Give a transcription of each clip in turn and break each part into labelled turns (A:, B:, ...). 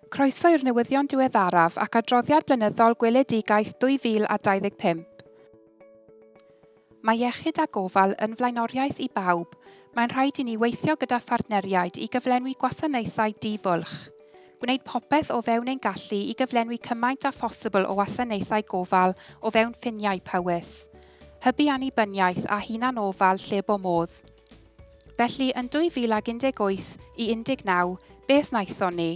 A: Croeso i'r newyddion diweddaraf ac adroddiad blynyddol Gweledigaeth 2025. Mae iechyd a gofal yn flaenoriaeth i bawb. Mae'n rhaid i ni weithio gyda phartneriaid i gyflenwi gwasanaethau di-fwlch. Gwneud popeth o fewn ein gallu i gyflenwi cymaint â phosibl o wasanaethau gofal o fewn ffiniau Powys. Hybu annibyniaeth a hunanofal lle bo modd. Felly, yn 2018 i 19, beth wnaethon ni?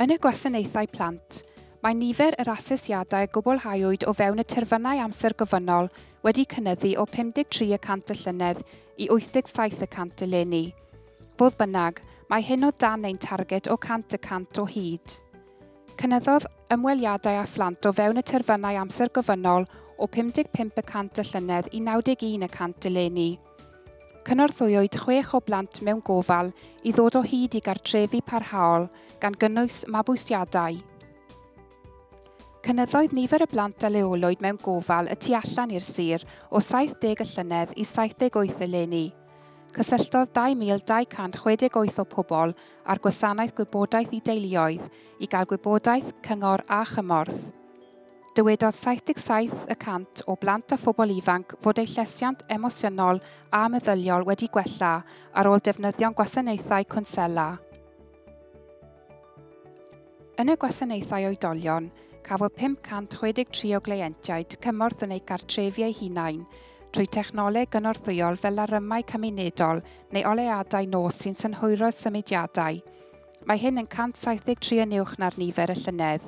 A: Yn y gwasanaethau plant, mae nifer yr asesiadau a gwblhawyd o fewn y terfynau amser gofynnol wedi cynyddu o 53 y cant y llynedd i 87 y cant eleni. Fodd bynnag, mae hyn o dan ein targed o 100 y cant o hyd. Cynyddodd ymweliadau â phlant o fewn y terfynau amser gofynnol o 55 y cant y llynedd i 91 y cant eleni. Cynorthwywyd chwech o blant mewn gofal i ddod o hyd i gartrefi parhaol, gan gynnwys mabwysiadau. Cynyddoedd nifer y blant a leolwyd mewn gofal y tu allan i'r sir o 70 y llynedd i 78 eleni. Cysylltodd 2,268 o pobl â'r Gwasanaeth Gwybodaeth i Deuluoedd i gael gwybodaeth, cyngor a chymorth. Dywedodd 77 y cant o blant a phobl ifanc fod eu llesiant emosiynol a meddyliol wedi gwella ar ôl defnyddio'n gwasanaethau cwnsela. Yn y gwasanaethau oedolion, cafodd 563 o gleientiaid cymorth yn eu cartrefi eu hunain trwy technoleg gynorthwyol fel larymau cymunedol neu oleuadau nos sy'n synhwyro symudiadau. Mae hyn yn 173 yn uwch na'r nifer y llynedd.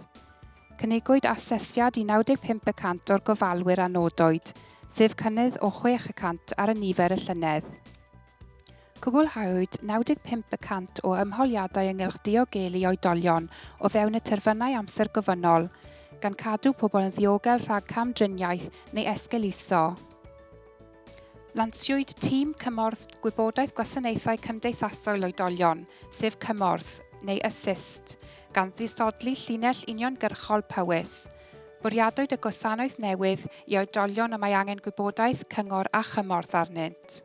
A: Cynigwyd asesiad i 95 y cant o'r gofalwyr a nodwyd, sef cynnydd o 6 y cant ar y nifer y llynedd. Cwblhawyd 95 y cant o ymholiadau ynghylch diogelu oedolion o fewn y terfynau amser gofynnol, gan cadw pobl yn ddiogel rhag cam-driniaeth neu esgeuluso. Lansiwyd Tîm Cymorth Gwybodaeth Gwasanaethau Cymdeithasol Oedolion, sef Cymorth, neu Assist, gan ddisodli llinell uniongyrchol Powys. Bwriadwyd y gwasanaeth newydd i oedolion y mae angen gwybodaeth, cyngor a chymorth arnynt.